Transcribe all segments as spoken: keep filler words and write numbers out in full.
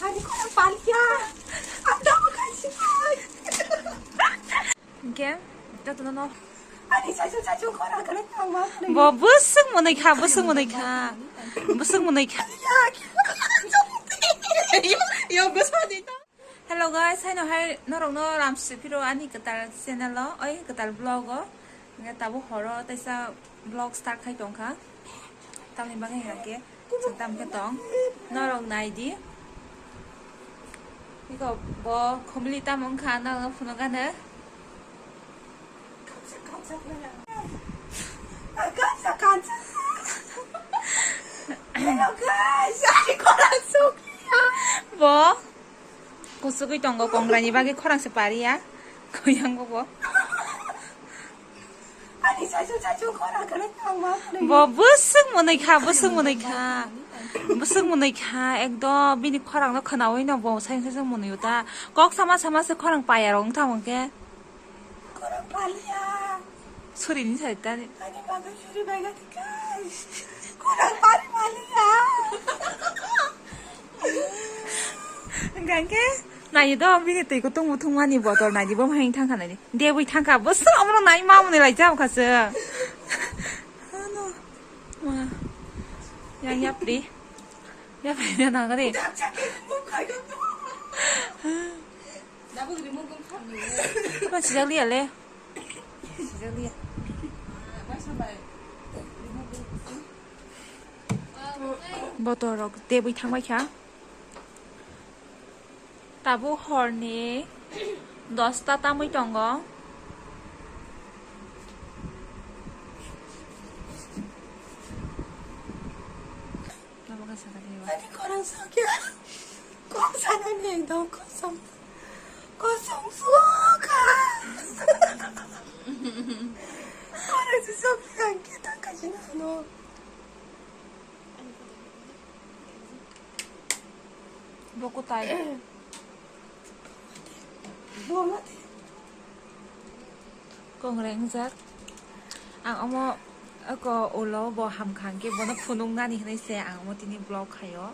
Ani khorang palikya. Ang tabuk khaisi pai. Hingke jotono no. Ani saichung saichung khorang khe nang ma. Bo bwswk mwnwi kha, bwswk mwnwi kha. Bwswk mwnwi kha. Yo, yo, bwswk mwnwi kha. Hello guys, haino hai norokno ramsi phiro ani kwtal channel o, oi kwtal vlog o. Hingke tabuk horo teisa vlog start khai tongkha. Tamni bagwi hingke chwng tam khe tong. Norok nai di. Iko bo khumli tamo wngkha norokno phunukgano. Hello guys, ani khorang sukliya. Bo kuchugwi tongo, kongrani bagwi khorang se pariya. Koyang bo bo. Ani saichung saichung khorang khe nang ma. Bo bwswk mwnwi kha, bwswk mwnwi kha. Bwswk mwnwi kha, ekdom bini khorang no khwnawi no bo saichung saichung mwnwi ta. Kok sama sama se khorang paya rok wngtamo khe. Khorang paliya. Suri ni sai ta. Ani bagwi suri bai ga tikai. Khorang pali paliya. Hingke nai do bini twi kutung muthung mani botol nai di bo hai thang kha nai di. Debwi thang kha bo sa amro nai ma mani lai jam kha se. Ano. Ma. Yang yapri. Yapri na nang ri. Tabuk rimung kung khamni. Ba sijak liya le. Sijak liya. Ba sabai. Botol rok tebwi thangbai kha. Tabuk horni dosta tamwi tongo. Ani khorang sakya. Kok sanani ekdom kosong. Kosong suka. Khorang se sokya ang kita kajina no. Bo kwtai. Bo mati. Kongreng jak. Ang omo ako ulo bo hamkha hwnkhe bono phunuknani hinwi se ang omo tini vlog khaio.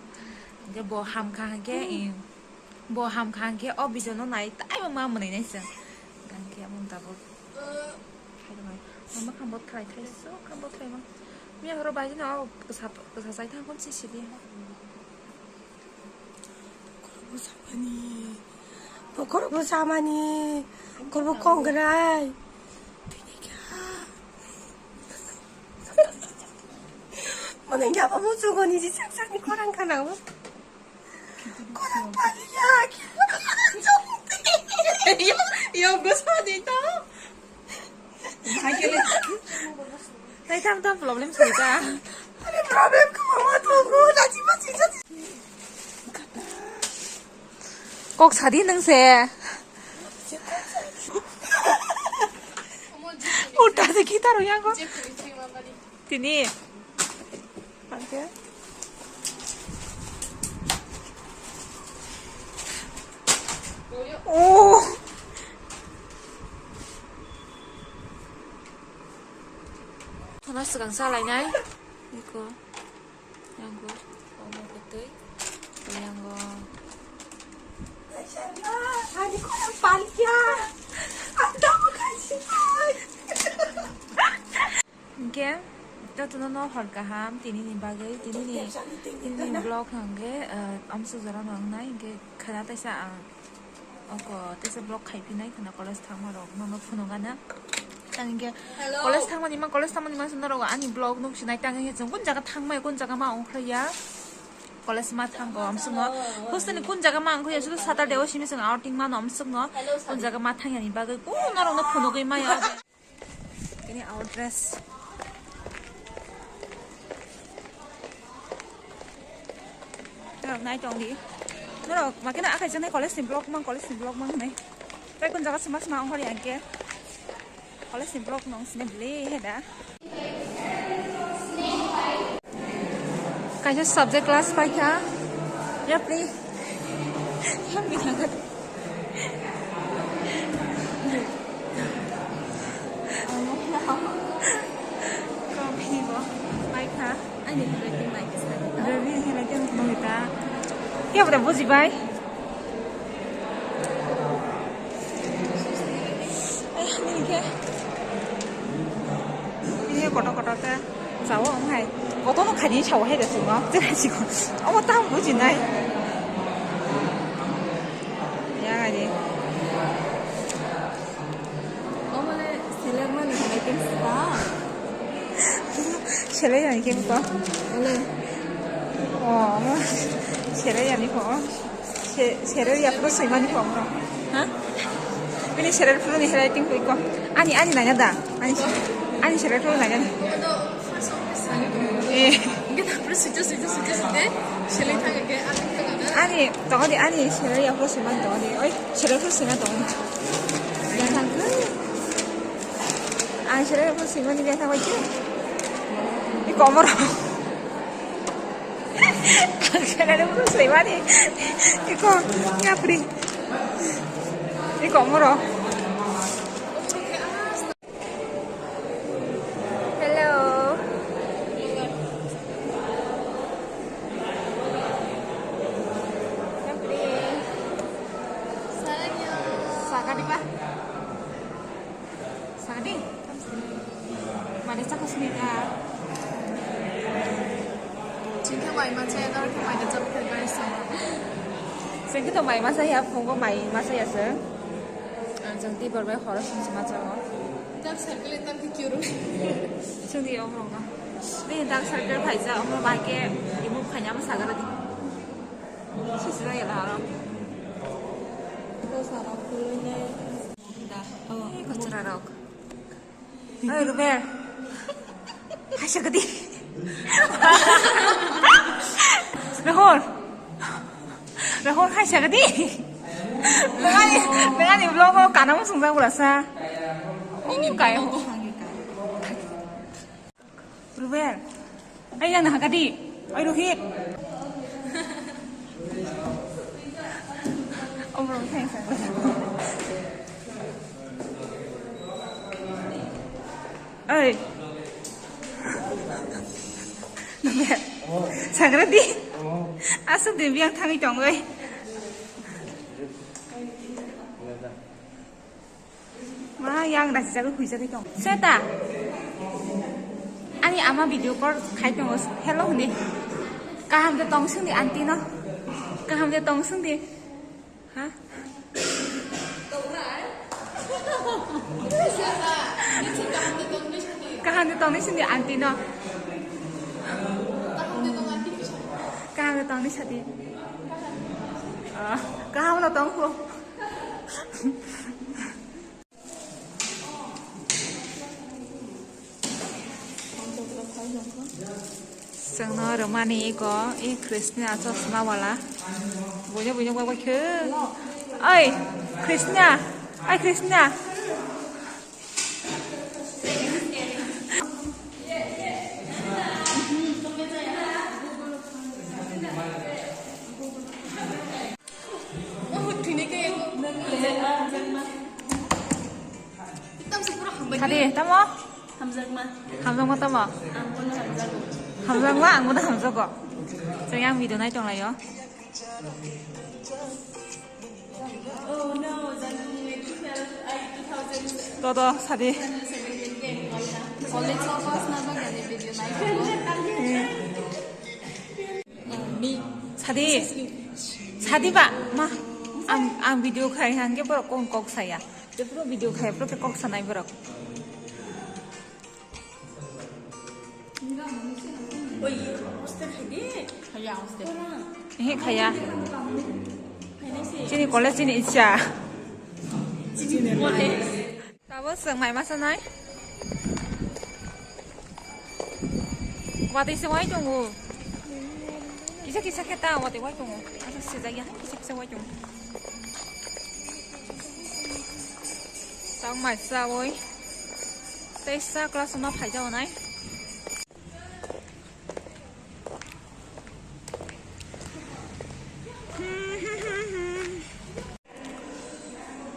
Hwnkhe bo hamkha hwnkhe, hmm, bo hamkha hwnkhe o video no nai taibo ma mwnwi nai se. Hwnkhe omo tabuk khairoknai. Mama khambot khlai thai so, khambot khlai ma. Miya horo bai no kisa, kisa sai thang kon si sidi. Bokhorok bo samani, bokhorok bo samani, korbo kongrai. Mane ya ba musugo ni si sak sak ni khorang kana bo. Khorang paliya. Yo, yo, bwsa di to. Hai kele. Tai tam tam problem soi ta. Ani problem ko mama to go na ji ma ji ji. Kok sadi nang se. Uta se kita ro yang ko. Tini. Oke. Oh. Thono swkang sa lainai. Iko. Yang go. Omo kotoi. Yang go. Ani khorang palikya. Ang tamo khaisi pai. Hingke jotono no hor kaham tinini bagwi, tinini, tinini vlog hingke, eh, amsuk jora no wngnai hingke khana taisa ang oko taisa vlog khai phinai khana college thangma rok nono phunukgana. Tang hingke college thangmani ma, college thangmani ma norok ani vlog nuk sinai tang hingke chwng kun jaga thangmai kun jaga ma ongkhorya. College ma thango amsukno. Hostel ni kun jaga ma ongkhorya sudu Saturday o simi chwng outing mano amsukno. Kun jaga ma thangya ni bagwi kun norok no phunugwi maya. Ini our dress. Norok nai tong di. Norok makina akai jani college ni vlog mang, college ni vlog mang nai. Tai kun jaga sima sima ongkhor yang ke. College ni vlog nong sini beli heda. Kaisa subject class paikha. Yapri. Yapri thangkha. Kopi bo paikha. Ani handwriting naikhe sadi. Baby handwriting mohita. Khe bwdha bujibai. Ai, nini khe. Nini khe kotor kotor khe. Sao wng hai. Kotor no khaini sao hai da chwng no. Chwng hai chikon. Omo tamo bujinai. Ya, ani. Omo le seleng mani hai khe sa. Seleng ani khe ko. Ole. Oh, omo seleng ani ko. Se-, serer ya phuru swimani kho omo. Ha? Bini serer phuru ni handwriting koi ko. Ani, ani nanya da. Ani, ani serer phuru nanya ni. Eh. Ani, tongo di, ani serer ya phuru swimani tongo di. Oi, serer phuru swimani tongo di. Yang thang. Ani serer ya phuru swimani yang thang oi. Ni komoro. Ang seleng phuru swimani. Iko, yapri. Iko moro. Hello. Yapri. Sakani ba? Sadi. Mane chakha sini da. Chingkhe mai ma chaya, nor khe mai da chap khe guys sama. Chingkhe to mai ma chaya, phungo mai ma chaya se. Ang jang di barbai horo sini ma chaya. Dark circle tam ki kyuru. Chingdi om rong na. Ni dark circle phai ja, omo bai ke imu phanya ma sagara di. Sisira ya la ro. To sara phuloi nai. Da. Oh, kochra rok. Oi, Ruber. Hai, sagadi. Rahul. Rahul, hai, sagadi. Nangani, nangani vlog o kanamo sungjak bwlasa. Ini kayo. Ruben. Ai, yang nahagadi. Ai, Rohit. Om rong thang sa. Ai. Ruben. Sagradi. Asuk de biang thangwi tong oi. Ma, yang rasi jagwi huijagwi tong. Seta. Ani ama video call khai tongo. Hello hwnwi. Kaham de tong singdi aunty no. Kaham de tong singdi. Ha? Kaham de tong singdi aunty no. Kaham de tong sadi. Ah, kaham no tong ko. Chwngno rwmani eko, e Krishna chosma wala. Buino buino bai khe. Oi, Krishna. Oi, Krishna. Hadi, tamo? Hamjakma. Hamjakma tamo? Ang bono hamjago. Hamjakma, ang bono hamjago. Chwng yang video nai tonglaio. Oh no, janani two thousand, ai, two thousand. Todo, sadi. College o pass na bagani video nai tonglaio. Sadi, sadi ba, ma, ang, ang video khai hangke borok kok, kok saya. Jepro video khai, pro kok sanai borok. Oi, hostel khai di. Khaya hostel. Ehe, khaya. Chini college chini icha. Chini college. Tabuk chwng mai ma sanai. Watwi se wai tongo. Kisa kisa khe ta watwi wai tongo. Asa sijak ya, kisa kisa wai tongo. Tang mai sa wai. Tei sa class ma phai jao nai.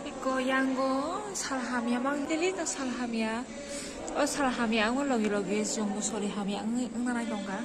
Eko yango sal hamya mang, daily to sal hamya. O sal hamya ang logi logi chwng bo sori hamya wngwi wngna nai tongkha.